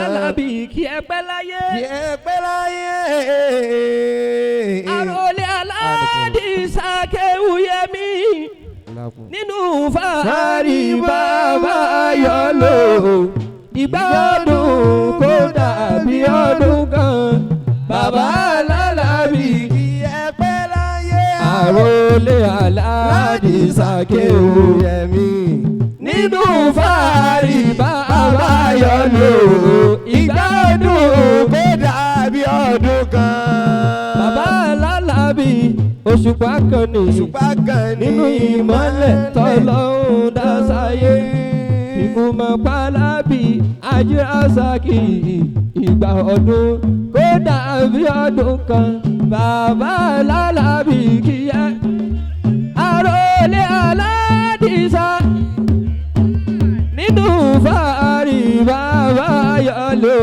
Alábì kí ẹ pẹ́ láyé. Kí ẹ pẹ́ láyé. Àròlé aládìsá kéwúyẹmí nínú fàárì bàbá yọlò ìgbà ọdún kó dàbí ọdún kan bàbá alálàbí. Kí ẹ pẹ́ láyé. Àròlé aládìsá kéwúyẹmí nínú fàárì bàbá yọlò ìgbà ọdún Kó dàbí ọdún kan. Bàbá alálàbí òṣùpá kan ní Òṣùpá kan ní nínú ìmọ́lẹ̀ tọ́lọ́hún dá sáyé ìkùmọ̀ pálábì ajírásàkì ìgbà ọdún kó dàbí ọdún kan bàbá alálàbí kíyà àròlé aládìsá nínú fàárì bàbá yọlò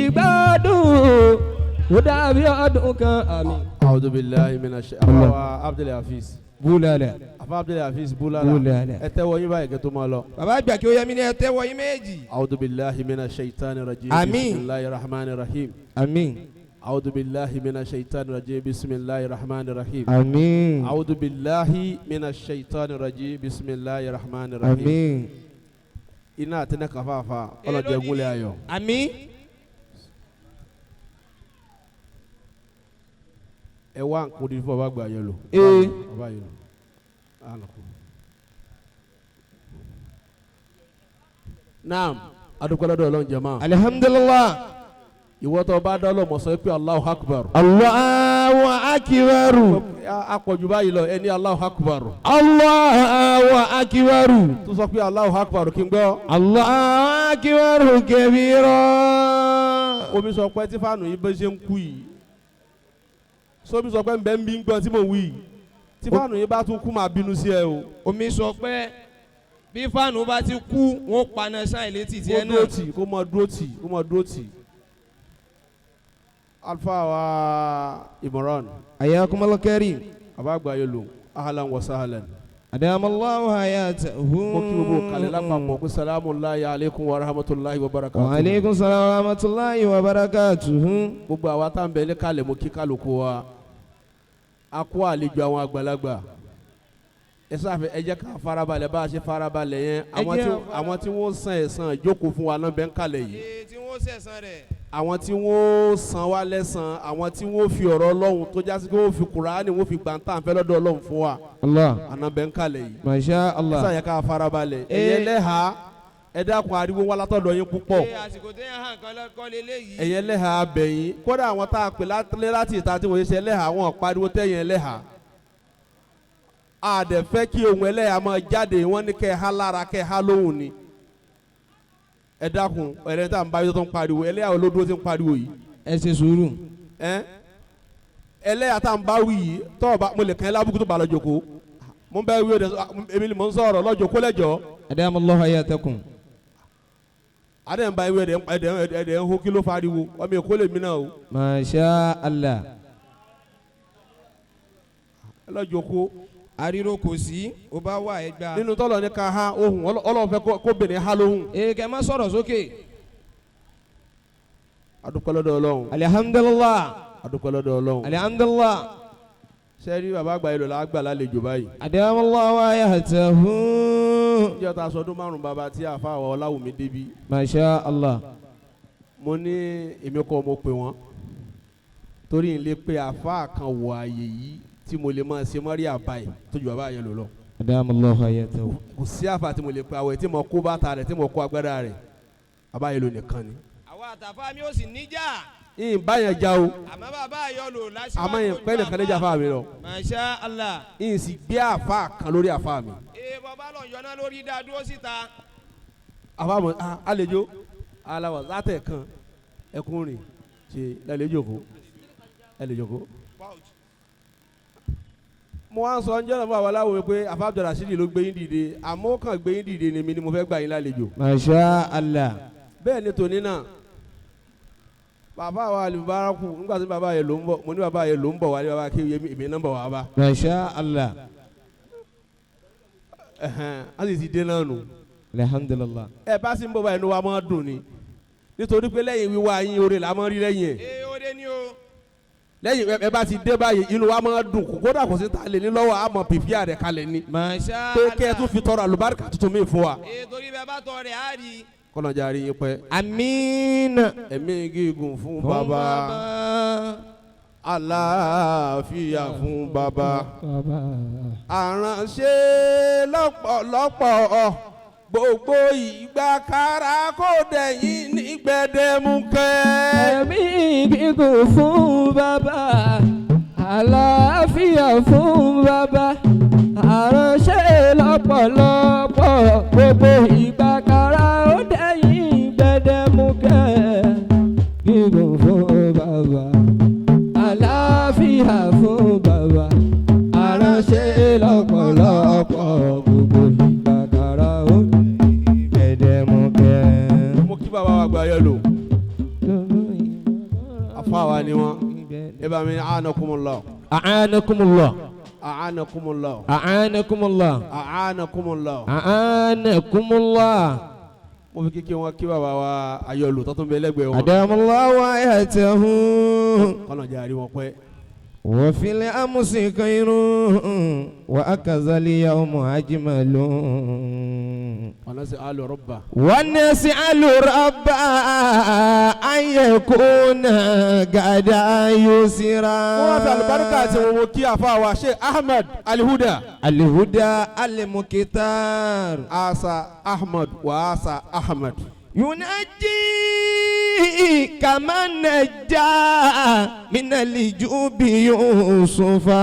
ìgbà ọdún kó dàbí ọdún kan àmín. أعوذ بالله من الشيطان. Afa Abdul Hafiz. Búlálà. Afa Abdul Hafiz Bulala. Bulala. Ẹ tẹ́wọ́ yín báyìí kẹ́ tó máa lọ. Bàbá àgbà kí ó yẹ mí ní ẹ tẹ́wọ́ yín méjì. أعوذ بالله من الشيطان الرجيم. آمين. بسم الله الرحمن الرحيم. Àmín. أعوذ بالله من الشيطان الرجيم. بسم الله الرحمن الرحيم. Àmín. أعوذ بالله من الشيطان الرجيم. بسم الله الرحمن الرحيم. Àmín. Iná àti iná kàfàfà ọlọ́jẹ̀ gúnlẹ̀ ayọ̀. Àmín. Ẹ wá nǹkan odidi fún bàbá àgbà yẹn lò. Ee. Bàbá yẹn lò. Ànàkù. Naam, adúpẹ́ lọ́dọ̀ Ọlọ́run jàmáà. Alhamdulillah. Ìwọ tó bá dọ́lọ̀ mọ̀ sọ pé Allahu Akbar. Allahu akbar. Akọ̀jù báyìí lọ ẹni Allahu Akbar. Allahu akbar. Tó sọ pé Allahu Akbar kí n gbọ́. Allahu akbar kabira. Omi sọ pé tí fáànù yìí bẹ́ ṣe ń kú yìí. Sómi sọ pé nbẹ́ ń bí ń gbọ́ tí mò ń wí yìí. Tí fáànù yìí bá tún kú máa bínú sí ẹ o. Omi sọ pé bí fáànù bá ti kú wọn paná sáì létí Kó tiẹ̀ dúró náà. tì kó mọ dúró tì kó mọ dúró tì. Alfa wa Imran. Ayakumul karim. Bàbá àgbà yẹn lò ahlan wa sahlan. Adamallahu hayatahu. Mo kí gbogbo kalẹ̀ lápapọ̀ pé salamu alayhi aleykum wa rahmatulahi wa barakatuh. Wa aleykum salaam wa rahmatulahi wa barakatuhu. Gbogbo àwa tá n bẹ ní kalẹ̀ mo kí kálukú wa a kó àlejò àwọn àgbàlagbà ẹ sáfẹ ẹ jẹ́ ká farabalẹ̀ bá a ṣe farabalẹ̀ yẹn àwọn tí àwọn tí wọ́n san ẹ̀san ìjókòó fún wa náà bẹ́ ń kalẹ̀ yìí Ee tí wọ́n sẹ̀sán rẹ̀. àwọn tí wọ́n san wá lẹ́san àwọn tí wọ́n fi ọ̀rọ̀ Ọlọ́run tó jásí pé wọ́n fi Kùránì wọ́n fi gbàǹtà nfẹ́ lọ́dọ̀ Ọlọ́run fún wa Allah. àná bẹ́ ń kalẹ̀ yìí Masha ẹ Allah. sáà yẹ ká farabalẹ̀ Ee. ẹ̀yẹ lẹ́hà ẹ dákun ariwo wá látọ̀dọ̀ yín púpọ̀ Ee àsìkò téèyàn hàn kan lọ́kọ́ lélẹ́yìí. ẹ̀yẹ lẹ́hà abẹ̀yìn kódà àwọn tá a pè látìlé láti ìta tí wọ́n ṣe ẹlẹ́hà wọn pariwo tẹ̀yìn ẹlẹ́hà a dẹ̀ fẹ́ kí ohun ẹlẹ́hà máa jáde wọ́n ní kẹ́ ẹ há lára kẹ́ ẹ há lóhùn ni ẹ dákun ẹ̀rẹ́ tá à ń bá yóò tó ń pariwo ẹlẹ́hà olódúró ti ń pariwo yìí Ẹ ṣe sùúrù. ẹ ẹlẹ́hà tá à ń bá wí yìí tọ́ ọ bá mo lè kàn ẹ́ lábùkù tó bá lọ jòkó mo ń bẹ́ wí ọdẹ èmi ni mò ń sọ̀rọ̀ lọ́jọ́ kó lẹ́jọ́ Adamallahu hayatakum. adé ń bá wí ẹ̀dẹ̀ ẹ̀dẹ̀ ẹ̀dẹ̀ ń hó kí ló fariwo ọmọ èkó lèmi náà o Masha Allah. lọ́jọ́ kó Àríro kò sí, ó bá wà ẹ gbà. nínú tọ́lọ̀ ní ká ha ohun Ọlọ́run fẹ́ kó bìnrin ha lóhùn. Ee kẹ́ má sọ̀rọ̀ sókè. adúpẹ́ lọ́dọ̀ Ọlọ́run Alihamdulilah. adúpẹ́ lọ́dọ̀ Ọlọ́run. Alihamdulilah. sẹ́rí bàbá àgbà yìí lọ la gbà lálejò báyìí. Adamallahu hayatahu. níjọ́ ta sọdún márùn-ún bàbá tí àfa àwọn Ọláwùmí débi Masha Allah. mo ní èmi kọ́ mo pè wọ́n torí n lè pe àfa kan wọ àyè yìí tí mo lè máa ṣe mọ́rí àbáyé tó ju bàbá yẹn lò lọ. Adamallahu hayatahu. Kò sí àfa tí mo lè pe àwẹ̀ tí mo kó bàtà rẹ̀ tí mo kó agbára rẹ̀ bàbá yẹn lò nìkan ni. Àwa àtàfà mi ò sì níjà. Ìyìn báyẹn já o Àmọ́ bàbá ayọ̀ lò lásìkò. àmọ́ ìyìn pẹ́ nìkan lè jà fáà mi lọ. Masha Allah. Ìyìn sì gbé àfa kan lórí àfa mi. Ee bàbá lọ yọ̀nà lórí dá dúró síta. Àfàmọ àlejò aláwọ látẹ kan ẹkún rìn ṣe lálejò kó ẹlejò kó. Mo wá ń sọ ń jọ́nà fún àwọn aláwọ̀ pé àfa Abdulrasheed ló gbé yín dìde àmọ́ kàn gbé yín dìde ni mi ni mo fẹ́ gbà yín lálejò. Masha Allah. Bẹ́ẹ̀ ni tòní náà bàbá wa alubaraku nígbà tí bàbá yẹn ló ń bọ̀ mo ní bàbá yẹn ló ń bọ̀ wá ní bàbá kí èmi náà ń bọ̀ wá bá. Masha Allah. Ẹ̀hẹ́n á sì ti dé náà nù. Alhamdulillah. Ẹ bá sì ń bọ̀ báyìí inú wa máa dùn ni. Nítorí pé lẹ́yìn wíwá yín oore là máa ń rí lẹ́yìn ẹ̀. Ee, ó dé ní o. Lẹ́yìn ẹ bá ti dé báyìí, inú wa máa dùn, kódà kò sí ta lè ní lọ́wọ́, àmọ́ pìpìà rẹ̀ kalẹ̀ ni. Masha Pé kẹ́ ẹ tún fi tọrọ àlùbáríkà tuntun mi fún wa. Ee, torí bẹ́ẹ̀ bá tọ rẹ̀ á rí. Kọ́nàjà rí yín pẹ́. Àmín. Ẹ̀mí gígùn fún bàbá, àlàáfíà fún bàbá, àránṣe lọ́pọ̀lọpọ̀ gbogbo ìgbà kára kó dẹ̀yìn ní gbẹdẹmukẹ́. Ẹ̀mí gígùn fún bàbá, àlàáfíà fún bàbá, àránṣẹ́ lọ́pọ̀lọpọ̀ gbogbo ìgbà kára ó dẹ̀yìn gbẹdẹmukẹ́. Gígùn fún bàbá, àlàáfíà fún bàbá, àránṣẹ́ lọ́pọ̀lọpọ̀ gbogbo ìgbà kára ó dẹ̀yìn gbẹdẹmukẹ́. Mo kí bàbá wa gba yẹlò, àfáwa ni wọn, ẹ bá mi a'anakumullah. A'anakumullah. A'anakumullah. A'anakumullah. A'anakumullah. A'anakumullah. Mo fi kíkí wọn kí bàbá wa ayọ̀lò tó tún bẹ lẹ́gbẹ̀ẹ́ wọn. Adamallahu ayatahu. Kọ́nà jẹ́ àrí wọn pẹ́. وفي الأمس خير وأكذا اليوم أجمل. Ọ̀nà sí alù rọ́bà. ونسأل رب أن يكون غدا يسرا. Wọ́n fi àlùbáríkà àti wọn wo kí àfa wa Sheikh Ahmed Alihuda. الهدى المكتار. Asa Ahmed wa Asa Ahmed. ينجي كما نجا من الجوب يوسفا.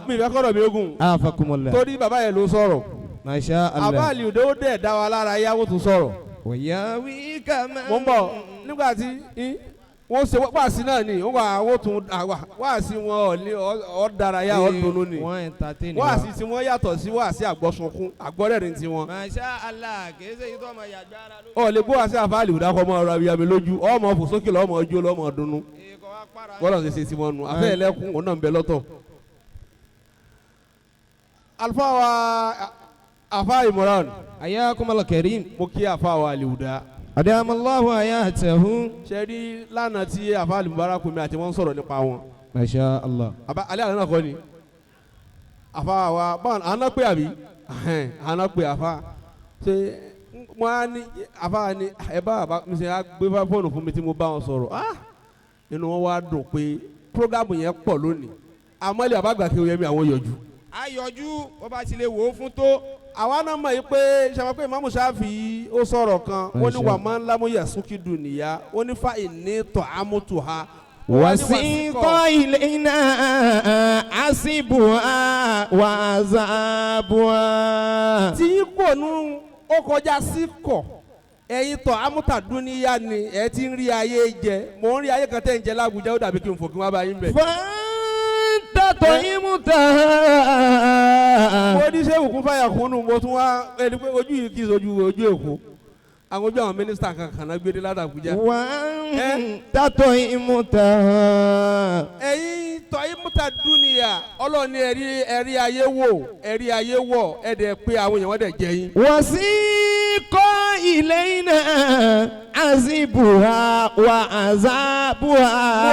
Mi ìfẹ́ kọ́rọ̀ mi ogun. عافاكم الله. Torí bàbá yẹn ló sọ̀rọ̀. ما شاء Àbá الله. Alihuda ó dẹ̀ dá wa lára yá, wọ́n tún sọ̀rọ̀. وياوي كما Mo ń bọ̀ nígbà tí wọ́n ṣe wáàsí náà ni wọ́n wà wọ́n tún wáàsí wọn ọ̀ dárayá, ọ̀ dunnú ni. Wọ́n entertain wa. Wáàsí tí wọ́n yàtọ̀ sí wáàsí àgbọ̀sunkún, àgbọ̀rẹ́rìn tí wọ́n. Masha Allah, kìí ṣe ìtọ́ ọmọ yàgbé ara ló. Ọ lè gbọ́ wáàsí àfa Alihuda kọ́ ọmọ ọ̀rọ̀ abiyamí lójú, ọmọ fò sókè lọ́mọ ọjọ́ lọ́mọ dunnú. Ikọ̀ wa para. Bọ́lá ṣe ṣe tí wọ́n nu afẹ́ ẹlẹ́kùn òun náà ń bẹ lọ́tọ̀. Àlùfáà wa àfa Imran. Ayakum al-karim. Mo kí àfa wa Alihuda. Adamallahu ayatahu. Ṣe rí lánàá tí àfa Alimubarak mi àti wọn sọ̀rọ̀ nípa wọn. Masha Allah. Àbá alẹ́ àná náà kọ́ ni àfa wa báwọn àná pé àbí àná pé àfa ṣe wọ́n á ní àfa ní ẹ bá àbá mi ṣe á gbé fóònù fún mi tí mo bá wọn sọ̀rọ̀, inú wọn wá dùn pé prógámù yẹn pọ̀ lónìí, àmọ́ ilé àbá gbà kí oyè mi àwọn yọjú. Ayọ̀jú wọ́n bá ti lè wò ó fún tó. Àwa náà mọ̀ yìí pé ṣàmọ́ pé Ìmáàmù Ṣáfì ó sọ̀rọ̀ kan, ó ní wà máa ń lámúyẹ̀ súnkì dùn nìyá, ó ní fa ìní tọ̀ ámútù ha. وسيق إلينا عصبها وعذابها. Tí yín kò nú ó kọjá sí kọ̀, ẹ̀yin tọ̀ ámútàdúníyá ni ẹ ti ń rí ayé jẹ, mò ń rí ayé kan tẹ́ ń jẹ lágùjá, ó dàbí kí n fò kí wọ́n bá yín bẹ̀. فأنت طعمتها. Mo ní sẹ́wù kún fàyà kúnnù, mo tún wá ẹni pé ojú yìí kì í sojú ojú Èkó, àwọn ojú àwọn mínísítà kankan náà gbé dé látàbújá. وأنت طعمتها. Ẹ̀yin tọ́ ìmútàdúnìyà, ọlọ́ọ̀ni ẹ̀rí ayé wò, ẹ̀rí ayé wọ̀, ẹ̀dẹ̀ pé àwọn èèyàn wọ́n dẹ̀ jẹ yín. وسيق إلينا عذبها وعذابها. Mo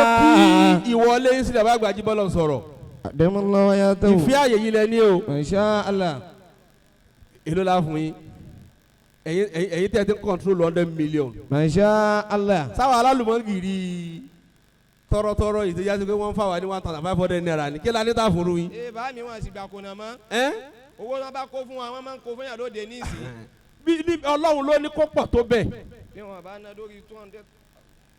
kí ìwọlé yín sílẹ̀ bá gbàjí bọ́lọ̀ sọ̀rọ̀. أدام الله حياته. Ìfẹ́ àyè yìí lẹ ní o. ما شاء الله. Èló la fún yín? Ẹ̀yin tẹ́ ti ń control 100 million. ما شاء الله. Sáwọn alálùmọ́gìrì tọrọtọrọ yìí tó yá sí pé wọ́n ń fà wá ní 1,500 naira ní kí la ní tá a fòrò yín. Ee, bá mi wọn sì gbà kó nà mọ́. Ẹ́ Owó wọn bá kó fún wa, wọn máa ń kó fún yàrá lóde ní ìsìn. Bí ní Ọlọ́run ló ní kó pọ̀ tó bẹ́ẹ̀. Bí wọn bá ná lórí 200.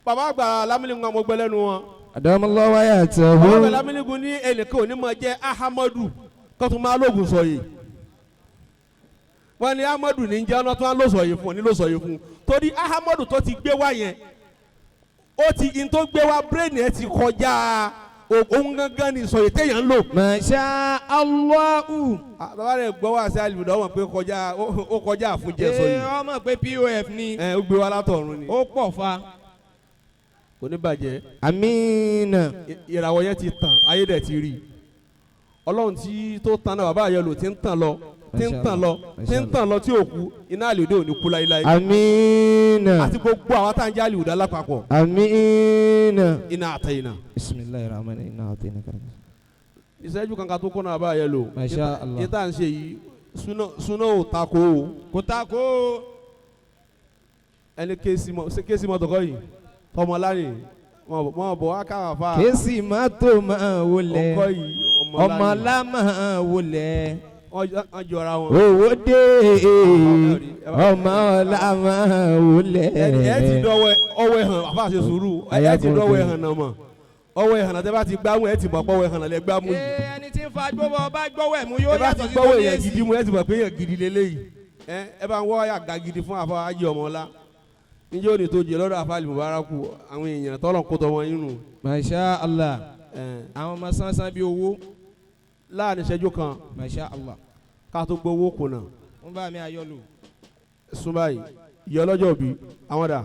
Bàbá àgbà Lámìlígun àwọn ọgbẹ́ lẹ́nu wọn. أدام الله حياته. Bàbá àgbà Lámìlígun ní ẹnìkan ò ní máa jẹ́ Ahamadu kó tún máa lóògùn sọ yìí. Wọ́n ní Ahmadu ní jẹ́ ọ̀nà tó wá lóṣọ̀ yìí fún ní lóṣọ̀ yìí fún, torí Ahamadu tó ti gbé wá yẹn, ó ti in tó gbé wá, bírèèni ẹ ti kọjá ohun gangan ní ìsọ̀yè téèyàn ń lò. ما شاء الله. Bàbá rẹ̀ gbọ́ wá sí alìbùdó wọn pé kọjá ó kọjá àfúnjẹ sọ Ee, yìí. ọmọ pé POF ni. Ẹ ó gbé wá látọ̀run ni. Ó pọ̀ fa. Kò ní bàjẹ́. Àmín. Ìràwọ̀ yẹn ti tàn, ayé dẹ̀ ti rí i. Ọlọ́run tí tó tan náà bàbá yẹn lò ti ń tàn lọ. tí ń tàn lọ, tí ń tàn lọ tí ò kú, iná àlèdè ò ní kú láíláí. Amiina. Àti gbogbo àwọn tá à ń jẹ́ àlèwòdà lápapọ̀. Amiina. Iná àtẹ̀yìnà. Bisimilahi rahman iná àtẹ̀yìnà kàrà. Ìṣẹ́jú kankan tó kọ́nà àbá yẹn lò. Masha Allah. Yìí tá à ń ṣe yìí, súná ò takò o. Kò ta ko. Ẹni kéésì mọ, ṣé kéésì mọ́tò kọ́ yìí? Tọmọláyè mọ̀ bọ̀ wá káwá fa. Kèsì mọ́tò máa wọlé. Ọkọ yìí ọmọlá máa wọlé. Wọ́n jọra wọn. Owó dé ọmọlá máa wọlé. Ẹ ti dọwọ́ ọwọ́ ẹ̀hàn àfa ṣe sùúrù, ẹ ti dọwọ́ ẹ̀hàn náà mọ̀, ọwọ́ ẹ̀hàn náà tẹ́ bá ti gbámú ẹ ti mọ̀ pé ọwọ́ ẹ̀hàn náà lẹ gbámú yìí. Ee, ẹni tí ń fa gbọ́wọ́ bá gbọ́wọ́ ẹ̀ mú yóò Ẹ bá ti yàtọ̀ sí gbọ́wọ́ tó ní èèyàn èsì. gidi mú, ẹ ti mọ̀ pé èèyàn gidi lélẹ́yìí. Ẹ bá ń wọ́ àga gidi fún àfa ayé ọmọlá níjẹ́ òní tó jẹ lọ́dọ̀ àfa Al-Mubaraku, àwọn èèyàn tọ́lọ̀ kó tọmọ yín nù. Masha Allah. Ẹ Àwọn ọmọ sánsán bíi owó. Láàrin ìṣẹ́jú kan Masha Allah. ká tó gbowó kùnà. Wọ́n bá mi ayọ̀ lò. Sún báyìí, ìyá ọlọ́jọ́ òbí àwọn dà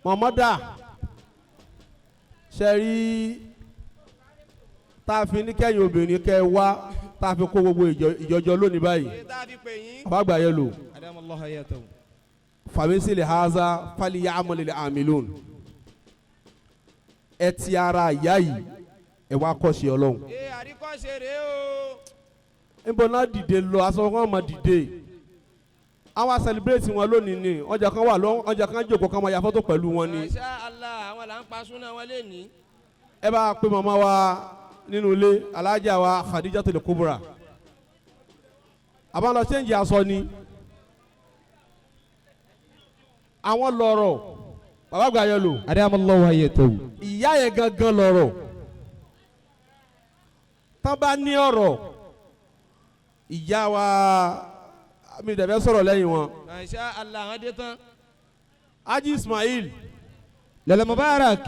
mọ̀mọ́ dà ṣe rí tá a fi ní kẹ́yìn obìnrin kẹ́ ẹ wá, tá a fi kó gbogbo ìjọjọ lónìí báyìí. Ṣé tá a fi pè yín? Àbágbà yẹn lò. Adamallahu hayatahu. Fàmísìlì haza fàlìyà amọ̀lẹ̀lẹ̀ àmìlón, ẹ ti ara ìyá yìí ẹ wá kọ́ṣe Ọlọ́run. Ee, àríkọ́ṣe rèé o. Níbo náà dìde lọ, aṣọ wọn mọ dìde, àwọn sẹlẹbírẹ́tì wọn lónìí ni ọjà kan wà lọ, ọjà kan jókòó kan máa ya fọ́tò pẹ̀lú wọn ni. Masha Allah, àwọn là ń pa súná wọn lé ní. Ẹ bá pe màmá wa nínú ilé, alájà wa Khadijatul Kubra, àbá lọ ṣéǹjì aṣọ ni àwọn lọ́rọ̀ bàbá àgbà yẹn lò. Adamallahu hayatahu. Ìyá yẹn gangan lọ́rọ̀, tán bá ní ọ̀rọ̀ ìyá wa mi dẹ̀ fẹ́ sọ̀rọ̀ lẹ́yìn wọn. Masha Allah, àwọn dé tán. Haji Ismail. Lẹ́lẹ̀ Mubarak.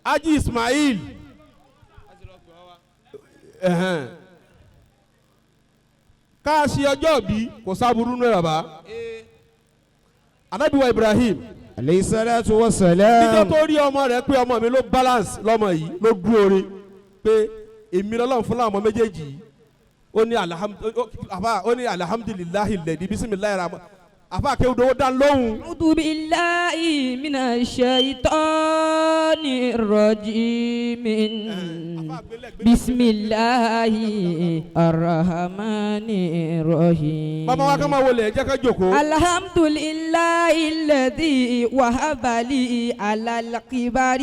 Haji Ismail. Ẹ̀hẹ́n. Ká ṣe ọjọ́ bí kò sábúrú nù ẹ̀ bàbá. Ee. Ànábì wa Ibrahim. Aleyhi salatu wa salam. Níjọ́ tó rí ọmọ rẹ̀ pé ọmọ mi ló balance lọ́mọ yìí ló dúró re pé èmi lọ́lọ́run fún láwọn ọmọ méjèèjì yìí, ó ní àfà, ó ní alhamdulillahi lẹ́ni bisimilayi rahman, àfà kéwòn dá lóhùn. أعوذ بالله من الشيطان الرجيم. بسم الله الرحمن الرحيم. Bàbá wa ká máa wọlé, ẹ jẹ́ ká jókòó. الحمد لله الذي وهب لي على الكبر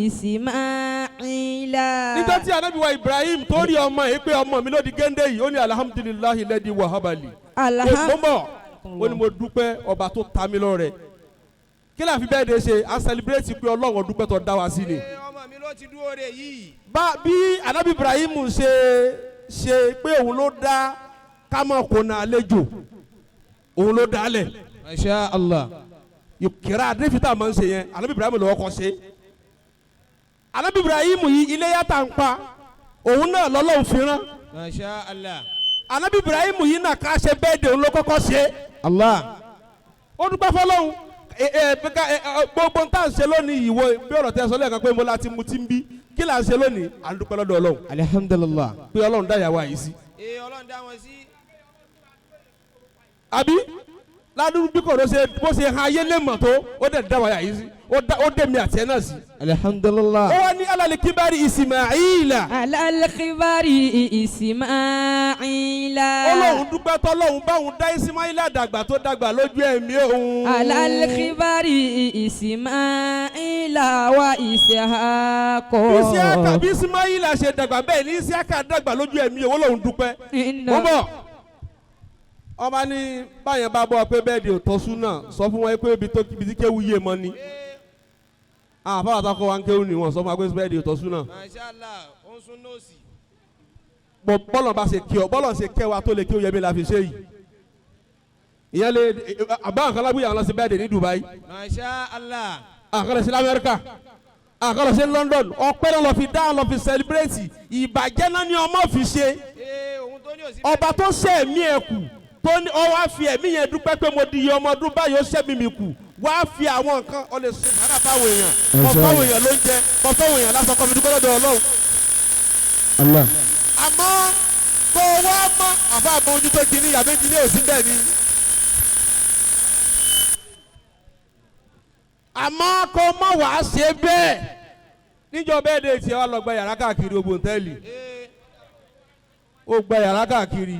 إسماعيل. Níjọ́ tí Ànábì wa Ibrahim tó rí ọmọ yìí pé ọmọ mi ló di géńdé yìí, ó ní alhamdulillahi lẹ́ni wàhábàlì. الحمد Mo mọ̀, ó ní mo dúpẹ́ ọba tó ta mí lọ́rẹ. Kí la fi bẹ́ẹ̀ de ṣe à ń celebrate pé Ọlọ́run dúpẹ́ tó dá wa sí ni. Ee, ọmọ mi ló ti dúró re yìí. Bá bí Ànábì Ibrahim ṣe ṣe pé òun ló dá kámọ́ kò náà àlejò, òun ló dá lẹ̀. Masha Allah. Ìkìrá adéfítà máa ń ṣe yẹn, Ànábì Ibrahim lọ́wọ́ kọ́ ṣe. Ànábì Ibrahim yìí iléyá tá ń pa òun náà lọ́lọ́run fi rán. Masha Allah. Ànábì Ibrahim yìí náà ká ṣe bẹ́ẹ̀ de òun ló kọ́kọ́ ṣe. Allah. Ó dúpẹ́ fọlọ́run. Gbogbo ń tà ń ṣe lónìí, ìwọ bí ọ̀rọ̀ tẹ́ sọ lẹ́ẹ̀kan pé mo láti mutí ń bí, kí là ń ṣe lónìí? À ń dúpẹ́ lọ́dọ̀ Ọlọ́run Alhamdulillah. pé Ọlọ́run dá ìyàwó àyè sí. Ee, Ọlọ́run dá wọn sí. Àbí ládùúgbò bí kò ló ṣe bó ṣe han ayé lè mọ̀ tó, ó dẹ̀ dá wàyà yìí sí, ó dẹ̀ mi àti ẹ̀ náà sí. Alhamdulillah. Ó wá ní alali kíbárì Ismaila. على الكبر إسماعيل. Ọlọ́run dúpẹ́ tọ́lọ́run báwọn dá Ismaila dàgbà tó dàgbà lójú ẹ̀mí òun. على الكبر إسماعيل وإسحاق. Isiaka, bí Ismaila ṣe dàgbà bẹ́ẹ̀ ni Isiaka dàgbà lójú ẹ̀mí òun, Ọlọ́run dúpẹ́. إن Mo bọ̀, ọba ní báyẹn bá bọ́ pé bẹ́ẹ̀ di òtọ́ súnà, sọ fún wọn pé ibi tó ibi tí kéwu yé mọ́ ni. Àwọn afáwọn àtàkọ́ wa ń kéwu ni wọ́n sọ fún wa pé bẹ́ẹ̀ di òtọ́ súnà. Masha Allah, ó ń sún nóòsì. Bọ́ bọ́lọ̀ bá ṣe kí ọ, bọ́lọ̀ ṣe kẹ́ wa tó lè kéwu yẹmi la fi ṣe yìí. Ìyẹn lè àbá nǹkan lágbóyè àwọn lọ sí bẹ́ẹ̀ dé ní Dubai, Masha Allah. àkàn lọ sí Amẹ́ríkà, àkàn lọ sí London, ọpẹ́ náà lọ fi dá lọ fi celebrate ìbàjẹ́ náà ni ọmọ fi ṣe. Ee, òun tó ní òsì. Ọba tó ṣe ẹ̀mí ẹ̀ kù tó ní ọ wá fi ẹ̀mí yẹn dúpẹ́ pé mo di iye ọmọ ọdún báyìí, ó ṣẹ́mi mi kù, wá fi àwọn nǹkan ọ lè ṣe sàrà fáwọn èèyàn, kọ fáwọn èèyàn ló ń jẹ, kọ fáwọn èèyàn lásán, kọ fi dúpẹ́ lọ́dọ̀ Ọlọ́run. Allah. Àmọ́ Kó o wá mọ́ àfa àbójútó kìíní àbẹ́jì ní òsín bẹ́ẹ̀ ni. Àmọ́ kó má wàá ṣe bẹ́ẹ̀ níjọ́ bẹ́ẹ̀ de tiẹ̀ wá lọ gba yàrá káàkiri ogun tẹ́lì ó gba yàrá káàkiri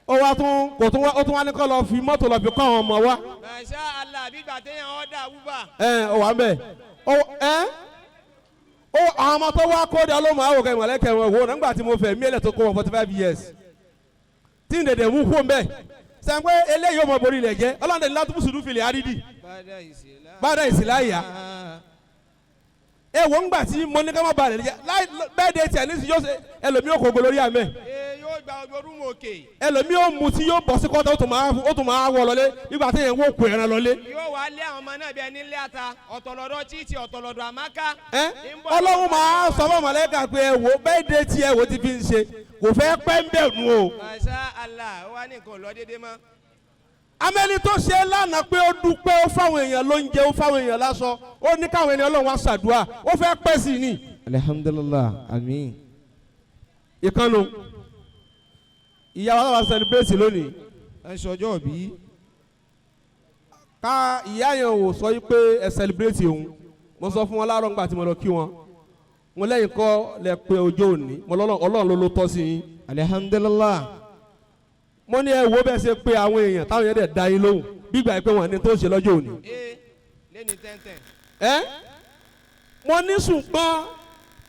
ó wá tún kò tún wá ó tún wá ní kó lọ fi mọ́tò lọ fi kọ́ àwọn ọmọ wa Masha Allah bí gbà téèyàn ọ̀dà wúbà. ẹ ọ wà ń bẹ̀ ó ẹ ó àwọn ọmọ tó wá kó de ọlọ́mọ àwòkẹ́ ìmọ̀lẹ́kẹ̀ wọn wò nígbà tí mo fẹ̀ mí ẹlẹ́ tó kó wọn 45 years tí n dẹ̀dẹ̀ mú kó ń bẹ̀ sẹ́ńpẹ́ eléyìí ó mọ borí ilẹ̀ jẹ́ ọlọ́run látúbùsùn fìlẹ̀ àrídì Bàdà ìsìlá. bàdà ìsìláyà ẹ wò ńgbà tí mo ní ká má balẹ̀ jẹ́ láì bẹ́ẹ̀ de tiẹ̀ nísìnyí yóò ṣe ẹlòmíì ò kógo lórí àmẹ́ Ee yóò gba ojú rúmù òkè. ẹlòmíì ò mu tí yóò bọ̀ sí kọ́tà ó tún máa wọ lọlé nígbà tí yẹn ń wò kó ẹran lọlé. Yóò wá lé àwọn ọmọ náà bí ẹni lé ata ọ̀tọ̀lọ́dọ̀ títì ọ̀tọ̀lọ́dọ̀ àmáká. Ẹ ọlọ́run máa sọ fún mọ̀lẹ́kà pé ẹ wò bẹ́ẹ̀ de tiẹ̀ wò ti fi ń ṣe kò fẹ́ pẹ́ ń bẹ̀ nù o. Masha Allah ó wá ní nǹkan ò lọ déédéé mọ́. Amẹ́ni tó ṣe lánàá pé ó dúpẹ́ ó fáwọn èèyàn lóúnjẹ ó fáwọn èèyàn láṣọ ó ní káwọn ènìyàn ọlọ́run wá ṣàdúrà ó fẹ́ pẹ́ sí i ni. Alhamdulillah. Àmín. Ìkànnù ìyá wa wá celebrate lónìí. Ẹ sọjọ́ bí. Ká ìyá yẹn ò sọ yìí pé ẹ celebrate òun. Mo sọ fún wọn láàárọ̀ ńgbà tí mo lọ kí wọn, mo lẹ́yìn kọ́ lẹ pé ọjọ́ òní mo lọ́lọ́ ọlọ́run ló ló tọ́ sí yín. Alhamdulillah. Mo ní ẹ wo bẹ́ẹ̀ ṣe pé àwọn èèyàn táwọn yẹn dẹ̀ da yín lóhùn gbígbà pé wọ́n ní tó ṣe lọ́jọ́ òní. Ee lẹ́ni tẹ́ntẹ́n. Ẹ mo ní ṣùgbọ́n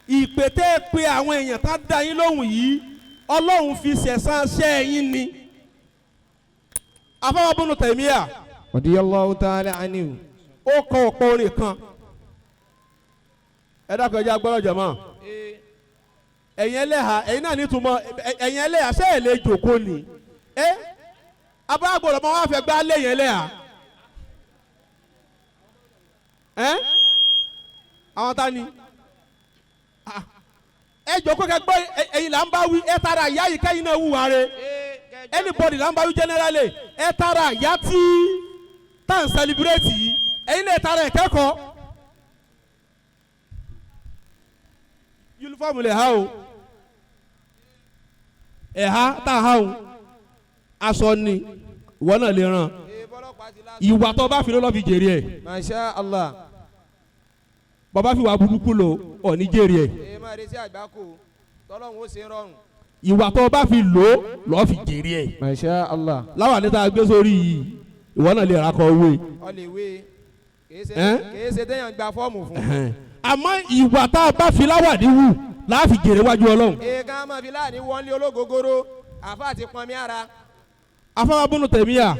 ìpè tẹ́ ẹ pé àwọn èèyàn tá da yín lóhùn yìí ọlọ́run fi ṣẹ̀san ṣẹ́ yín ni. Afọwọ́ bùnú tẹ̀míà Radiyallahu ta'ala anhu. Ó kọ ọ̀pọ̀ orin kan. Ẹ dákun ẹ jẹ́ agbọ́dọ̀ jọ̀mọ́. Ee Ẹ̀yin ẹlẹ́hà ẹ̀yin náà nítumọ̀ ẹ̀yin ẹlẹ́hà ṣé ẹ̀ lè jòkó ni ẹ abáàgbọ̀dọ̀ máa wá fẹ́ gbá lẹ́yìn ẹlẹ́hà ẹ àwọn ta ni. Ah, ẹ jòkó kẹ gbọ́ ẹ̀yin là ń bá wí ẹ tara ìyá yìí kẹ́yìn náà wùwà rẹ. Ee kẹjọ. Anybody là ń bá wí generally ẹ tara ìyá tí tá à ń celebrate yìí ẹ̀yin náà ẹ tara ẹ̀ kẹ́kọ̀ọ́ uniform lè ha o ẹ̀ha tá a ha o aṣọ ni ìwọ náà lè ràn Ee bọ́lọ́pàá ti lásán. ìwà tó bá fi ló lọ́ fi jèrè ẹ̀. Masha Allah. Bàbá fi wà burúkú lò ọ̀ ní jèrè ẹ̀. Ee máa retí àgbákò tọ́lọ́hún ó ṣe ń rọrùn. Ìwà tó bá fi lò ó lọ́ọ́ fi jèrè ẹ̀. Masha Allah. Láwọn àti gbé sórí yìí ìwọ náà lè ra kọ owó yìí. Ọ lè wé kìí ṣe Ẹ́? kìí ṣe téèyàn gba fọ́ọ̀mù fún. Àmọ́ ìwà tá a bá fi láwàdí wù láà fi jèrè wájú ọlọ́run. Ee ká máa fi láàrin wọ́n lé ológogoro àfa àti pọnmi ara. Afọwọ́bùnú tẹ̀míyà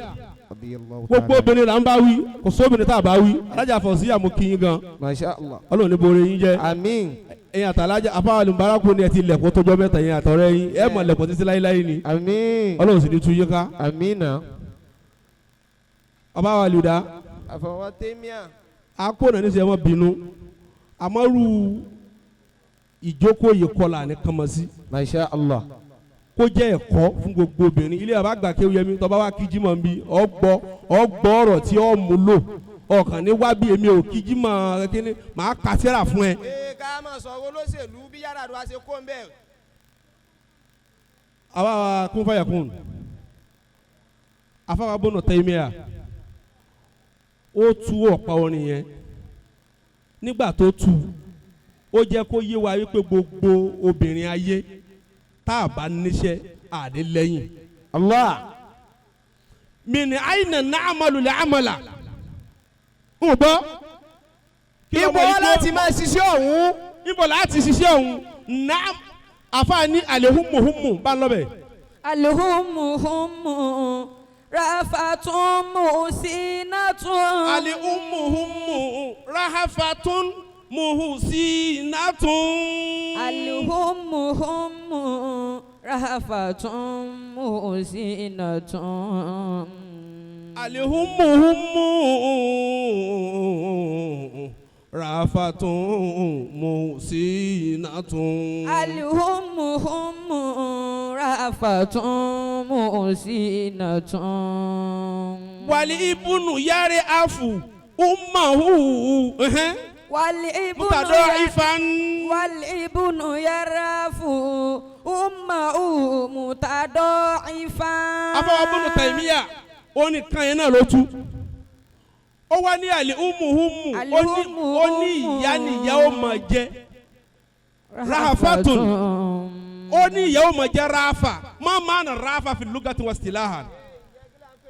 Radiyallahu gbogbo ta'ala. obìnrin là ń bá wí kò sóbìnrin tá a bá wí alájà fọ̀síyà mo kí yín gan. Masha Allah. Ọlọ́run ní borí yín jẹ́. Àmín. Ẹ̀yin àtàlájà afáwọn olùbárakù ni ẹ ti lẹ̀kọ́ tó jọ mẹ́ta yẹn àtọ̀rẹ́ yín ẹ mọ̀ lẹ̀kọ́ títí láíláí ni. Àmín. Ọlọ́run sì ní tú yín ká. Àmín náà. Ọba wa lùdá Àfọwọ́ tẹ́míà. akóna ní sẹ́ mọ́ bínú àmọ́rú ìjókòó yìí kọlà ní kànmọ́sí Masha Allah. kó jẹ́ ẹ̀kọ́ fún gbogbo obìnrin ilé bàbá àgbà kéwú yẹmi tọ́ba wa kí jímọ̀ ń bí ọgbọ́ ọgbọ́ ọ̀rọ̀ tí ó mú lò ọkàn ní wá bí èmi ò kí jímọ̀ kíní màá kà síra fún ẹ. Ee ká máa sọ̀rọ̀ olóṣèlú bí yàrá àdúrà ṣe kó ń bẹ̀. Àwa wa kún fàyà kún afáwa bọ́nà tẹ́míà ó tú ọ̀pá orin yẹn nígbà tó tú ó jẹ́ kó yé wa wípé gbogbo obìnrin ayé tá a bá níṣẹ́ àdé lẹ́yìn. Allah. Min aina na'amalu li'amala ń gbọ́. Kí ló Ibo mọ ikú- láti máa ṣiṣẹ́ ọ̀hún. ibo láti ṣiṣẹ́ ọ̀hún náà àfààní àlehùnmùhùnmù bá ń lọ bẹ̀. Alhumuhumu rafatun musinatun. Alihumuhumu rahafatun muhusinatun. Alhumuhumu rafatun musinatun. Alihumuhumu rafatun muhsinatun. Alhumuhumu rafatun musinatun. Wàlí ibùnú yáre àfù umahu Wal ibnu mutadọ́ ifan. Wal ibnu yarafu أمه متضاعفا. Afọwọ́ bọ́nù tàìmíyà ó ní kan yẹn náà ló tú. Ó wá ní àlè umuhumu, ó ní ìyá nìyá ó máa jẹ rahafatun, ó ní ìyá ó máa jẹ rahafa má má na rahafa fi lugati wa istilahan.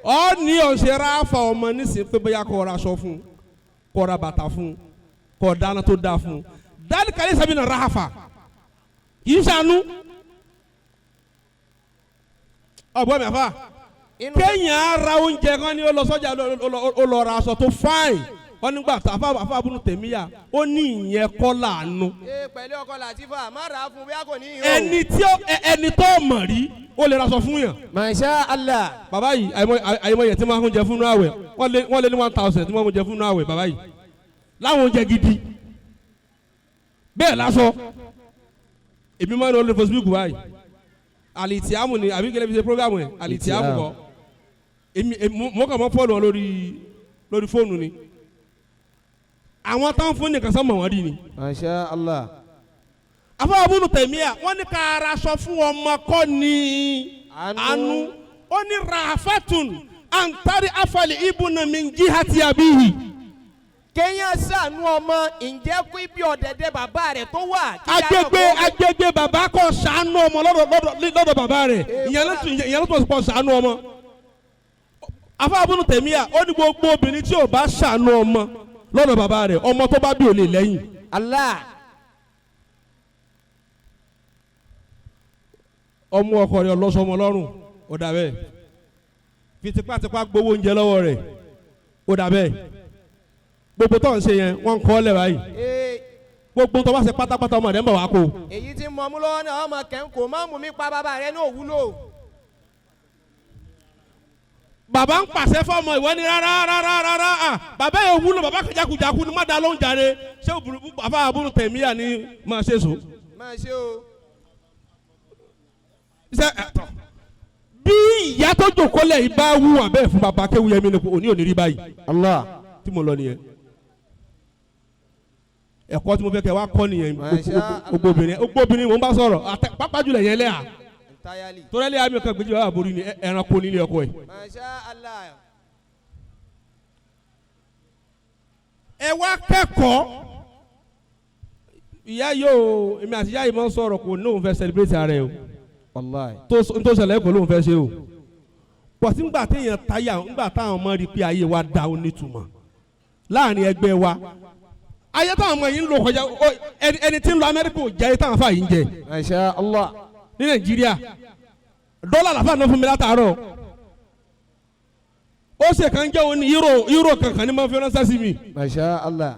Ó ní ọ̀sẹ̀ rahafa ọmọ nísìnyí pé bóyá kó ra aṣọ fún, kó ra bàtà fún, kó dáná tó dáa fún, dáná kàlẹ́ sábì na rahafa kì í sànú. Ọ̀bọ̀n mi àfa kéèyàn ara oúnjẹ kan ní ó lọ sọ́jà, ó lọ ra aṣọ tó fáìn, wọ́n nígbà tó àfa àbúrò tèmíyà, ó ní ìyẹn kọ́ láàánú. Ee, pẹ̀lú ọkọ Latifa má rà á fún bí a kò ní ìhó. Ẹni tí ẹni tó mọ̀ rí ó lè raṣọ fún yàn. Masha Allah. Bàbá yìí àìmọ̀ yẹn tí wọ́n ń jẹ fún àwẹ̀, wọ́n lé ní 1000 tí wọ́n ń jẹ fún àwẹ̀ bàbá yìí láwọn oúnjẹ gidi bẹ́ẹ̀ lásọ. Èmi máa ń lọ lórí Facebook báyìí, àlìtìámù ni àbí kẹlẹ́ fi ṣe program yẹn, àlìtìámù kọ́ èmi mo kàn mọ́ fọ́ọ̀nù wọn lórí fóònù ni àwọn táwọn fún nìkan sọ mọ̀ wọ́n rí ni. Masha Allah. Afọwọ́ búnú tẹ̀míà wọ́n ní ká ara sọ fún ọmọ kọ́ ni àánú, ó ní rafatun antari afali ibùnà min jihati abihi. Kéèyàn ṣàánú ọmọ ǹjẹ́ kú ibi ọ̀dẹ̀dẹ̀ bàbá rẹ̀ tó wà. Agbègbè bàbá kọ́ ṣàánú ọmọ lọ́dọ̀ bàbá rẹ̀, ìyẹn ló tún pọ̀ ṣàánú ọmọ. Afọwọ́ búnú tẹ̀míà ó ní gbogbo obìnrin tí ò bá ṣàánú ọmọ lọ́dọ̀ bàbá rẹ̀, ọmọ tó bá bí ò lè lẹ́yìn. Allah. Ọmọ ọkọ rẹ̀ ọlọ́sọmọ lọ́rùn, ó dà bẹ́ẹ̀. Fi tipátipá gbowó oúnjẹ lọ́wọ́ rẹ̀, ó dà bẹ́ẹ̀. Gbogbo tó ń ṣe yẹn wọ́n ń kọ́ lẹ̀ báyìí. Gbogbo tó bá ṣe pátápátá ọmọ rẹ̀ ń bọ̀ wá kó. Èyí tí mọ̀ mú lọ́wọ́ náà ọmọ kẹ́ńkò má mú mi pa bàbá rẹ̀ náà wúlò. Bàbá ń pàṣẹ fọmọ ìwọ ni rárá rárá rárá, à bàbá yẹn wúlò, bàbá kàjákujàku ni má da lóhùn jàre. Ṣé bàbá àbúrò tẹ̀míyà ni máa ṣe so. Máa ṣe o. Ṣé bí ìyá tó jòkó lẹ̀ yìí bá wú àbẹ́ fún bàbá Kéwúyẹmí ni òní òní rí báyìí. Allah. Tí mo lọ nìyẹn. Ẹ̀kọ́ tí mo fẹ́ kẹ́ wá kọ́ nìyẹn. Gbogbo obìnrin mo ń bá sọ̀rọ̀ pápá jùlọ yẹn lẹ́yà. Torí ẹlẹ́yà mi kan gbèjì bàbá borí ni ẹranko nílé ọkọ ẹ̀. Masha Allah. Ẹ wá kẹ́kọ̀ọ́. Ìyá yóò èmi àti ìyá yìí máa ń sọ̀rọ̀ kò ní òun fẹ́ celebrate ara ẹ̀ o. Wallahi. Tó ṣẹlẹ̀ kò lóun fẹ́ ṣe o. Pọ̀sí ńgbà téèyàn táyà ńgbà táwọn ọmọ rí pé ayé wa da ó nítumọ̀ láàrin ẹgbẹ́ wa. Ayé táwọn ọmọ yìí ń lò kọjá ẹni tí ń lọ Amẹ́ríkà ò jẹ́ ayé táwọn afá yìí ń jẹ. Masha Allah. Ní Nàìjíríà dọ́là làfà náà fún mi látàárọ̀. Ó ṣe kàn jẹ́ òní euro kankan ní ma fi ránṣẹ́ sí mi. Masha Allah.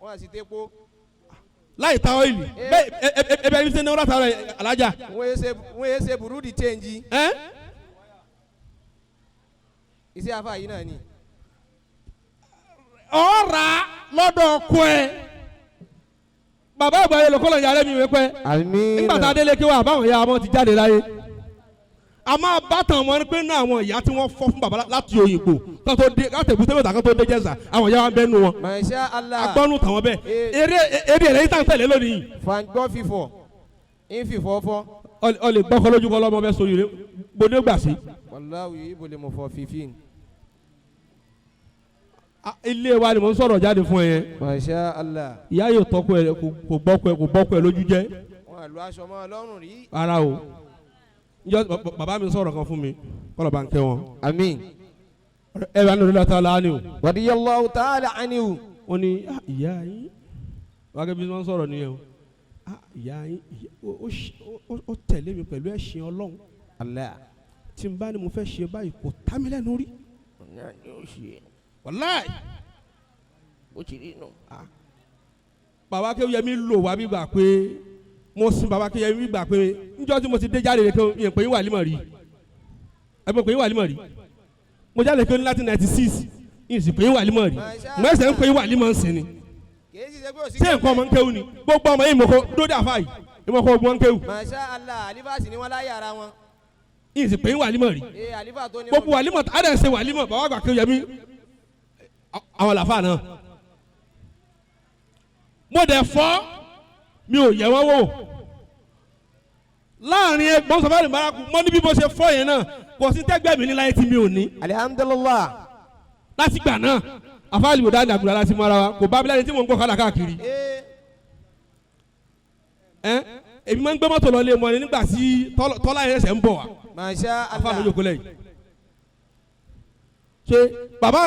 Wọ́n á sì tepo. Láì ta ọ́ìlì bẹ́ẹ̀ ẹ bẹ́ẹ̀ ṣe ní wọ́n látàárọ̀ alájà. Wọ́n yé ṣe burú di change. Iṣẹ́ afa yìí náà ni. Ọ̀rà lọ́dọ̀ ọkọ ẹ̀. Bàbá àgbà yẹn lọ́kọ́ lọ́nyà rẹ̀ mi wẹ́ pẹ́. Àmín. Nígbà tá a délé kí wọ́n àbáwọn ìyá wọn ti jáde láyé. A máa bá tàn wọ́n pé náà àwọn ìyá tí wọ́n fọ́ fún bàbá láti Òyìnbó kán tó dé láti Èbúté Mẹ́ta kán tó dé Jẹ́sà àwọn ìyá wa bẹ́ẹ̀ nu wọn. Masha Allah. Agbọ́nù tàwọn bẹ́ẹ̀. Eré eré yìí tàn tẹ̀lé lónìí. Fàǹgbọ́ fífọ̀ ń fìfọ́ fọ́. Ọ lè gbọ́kọ́ lójú kọ́ lọ́mọ bẹ́ẹ̀ sórí rẹ̀ gbódé gbà sí. Wàláwì ibo lè mọ̀ fọ́ fífín. Ilé wa ni mo ń sọ̀rọ̀ jáde fún ẹ yẹn. Masha Allah. Ìyá yóò tọ́kọ ẹ kò gbọ́kọ ẹ kò bọ́kọ ẹ lójú jẹ́. Wọ́n á lo aṣọ mọ́ Ọlọ́run rí. Ara o. Njọ́ bàbá mi sọ̀rọ̀ kan fún mi kọ́lọ̀ bá ń kẹ́ wọn. Àmín. Ẹ bá nínú ìlàtà láàánú o. Radiyallahu ta'ala anhu. Wọ́n ní ìyá yín wákẹ́ bí wọ́n sọ̀rọ̀ nìyẹn o. Ìyá yín ó tẹ̀lé mi pẹ̀lú ẹ̀sìn Ọlọ́run. Allah. Tí n bá ní mo fẹ́ ṣe báyìí kò tá mi lẹ́nu rí. Wàláì. Bàbá Kéwúyẹmí lò wá bí gbà pé mo sin bàbá Kéwúyẹmí gbà pé njọ́ tí mo ti dé jáde rẹ̀ kéwú yẹn pé yín wà límọ̀ rí, ẹ pé yín wà límọ̀ rí, mo jáde kéwú ní 1996 yìí sì pé yín wà límọ̀ rí, mo ẹsẹ̀ ń pé yín wà límọ̀ ń sin ni. Ṣé nǹkan ọmọ ń kéwú ni gbogbo ọmọ yìí mo kọ dódé àfa yìí mo kọ ogun ń kéwú. Masha Allah, àlífà sì ni wọ́n láyé ara wọn. Yìí sì pé yín wà límọ̀ rí gbogbo wà límọ̀ àdé ṣe wà límọ̀ bàbá àgbà Kéwúyẹmí àwọn làfà náà mo dẹ̀ fọ́ mi ò yẹ wọ́n wò. Láàrin ẹgbọ́n sọfárì bárakú mọ́ ní bí mo ṣe fọ́ yẹn náà kò sí tẹ́gbẹ́ mi ní láyé tí mi ò ní. Alhamdulillah. Láti gbà náà àfáàlì bò dáadáa àgùrà láti mọ ara wa kò bá abilẹ̀ tí mò ń gbọ́ kálá káàkiri. Ẹ èmi máa ń gbé mọ́tò lọ lé mọ́ ni nígbà tí tọ́lá yẹn ṣẹ̀ ń bọ̀ wá. Masha Àfáà Allah. lójú kólẹ̀ yìí. Ṣé bàbá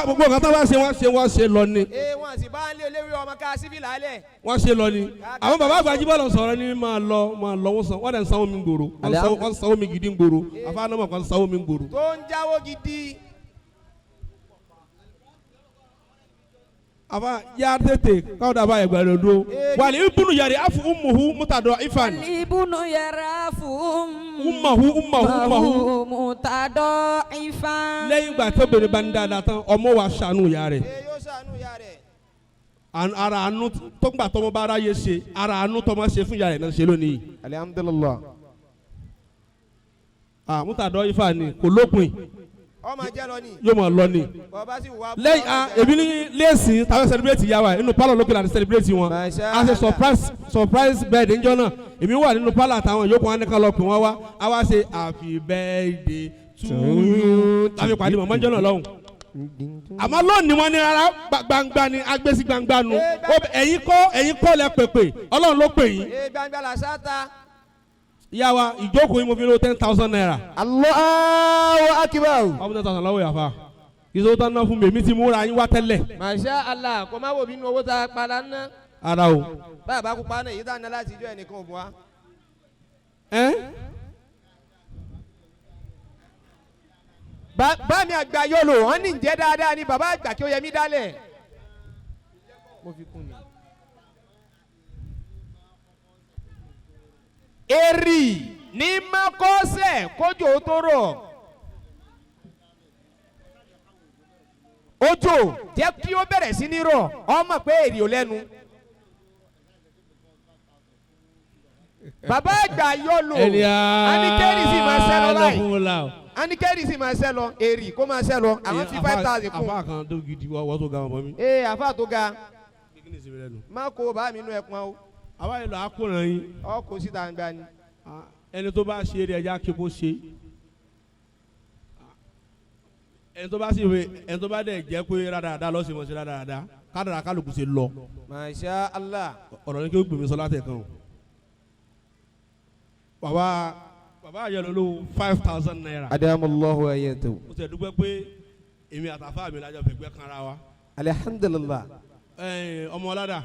gbogbo nǹkan tó bá ṣe wọ́n ṣe wọ́n ṣe lọ ni. Wọ́n sì bá ń lé olówó ọmọ ká síbí lálẹ́. Wọ́n ṣe lọ ni. Àwọn bàbá àgbà jíbọ̀ lọ sọ̀rọ̀ ni máa lọ wọ́n san wọ́n dẹ̀ ń sanwó mi gbòòrò wọ́n sanwó mi gidi gbòòrò àfáà náà mọ̀ kàn sanwó mi gbòòrò. Tó ń jáwó gidi. Àfáà yá tètè káwọn dàbà ẹgbẹ́ rẹ̀ dúró. Wàlẹ̀ ibùnú yàrá afu umuhu mutadọ ifan. Ibùnú yàrá fún Umahu umahu umahu. mutadọ ifan. Lẹ́yìn ìgbà tó bèrè bá ń dáadáa tán ọmọ wa ṣàánú ìyá rẹ̀. Yóò ṣàánú ìyá rẹ̀. Ara àánú tó gbà tọmọ bá aráyé ṣe ara àánú tọmọ ṣe fún ìyá rẹ̀ náà ṣe lónìí. Alhamdulillah. Mutadọ ifan ni kò lópin. Ọmọ jẹ́ lọ ni. Yóò mọ̀ lọ ni. Bọ́ba sì wà. Lẹ́yìn èmi ní léèsì tàbí celebrate yà wá inú pálọ̀ lókè láti celebrate wọn. Masha A ṣe Allah. surprise birthday ńjọ́ náà èmi wà nínú pálọ̀ àtàwọn yòókù wọn ní ká lọ pè wọ́n wá a wá ṣe happy birthday to you tàbí pàdé mọ̀mọ́ ńjọ́ náà lọ́hùn. Àmọ́ lónìí wọn ní rárá gbangba ni agbésí gbangba nu ẹ̀yin kọ́ lẹ pèpè Ọlọ́run ló pè yín. Gbangba la ṣáta. Ìyá wa ìjókòó yín mo fi lówó 10,000 naira. Allahu akbar. Wọ́n fún 10,000 lọ́wọ́ yàfa. Ìṣòwò tán náà fún mi èmi ti múra yín wá tẹ́lẹ̀. Masha Allah kò má wò bínú owó tá a padà ná. Ara o. Bàbá kópa náà èyí tá a ná láti ijó ẹnìkan ò bù wá. Bá mi àgbà yọlò wọ́n ní ǹjẹ́ dáadáa ni bàbá àgbà kí ó yẹ mí dálẹ̀. Mo fi kún ni. Èrì ní mọ́kọ́sẹ̀ kójò tó rọ̀. Òjò jẹ́ kí ó bẹ̀rẹ̀ sí ní rọ̀ ọmọ pé èrì ò lẹ́nu. Bàbá àgbà yọlò anikẹ́rì sì máa ṣẹ́ lọ báyìí anikẹ́rì sì máa ṣẹ́ lọ èrì kó máa ṣẹ́ lọ àwọn fi 5,000 kún. Àfa kan tó gidi wọ́n tó ga ọmọ mi. Àfa tó ga má kó bá mi nú ẹpọn o. Àwa yìí lọ akóran yín. Ọ kò síta ń gba ni. Ẹni tó bá ṣe eré ẹja kí kó ṣe. Ẹni tó bá sì wé ẹni tó bá dẹ̀ jẹ́ pé rádaràda lọ́sẹ̀ mọ̀ sí rádaràda kádàrà kálukú ṣe lọ. Masha Allah. Ọ̀rọ̀ ni kí ó gbèmí sọ látẹ̀ kan o. Bàbá àyẹ̀lò ló 5,000 naira. Adamallahu ayatu. Mo ti dúpẹ́ pé èmi àtàfà mi lájọ fẹ̀gbẹ́ kanra wa. Alhamdulillah. Ọmọ ọládà.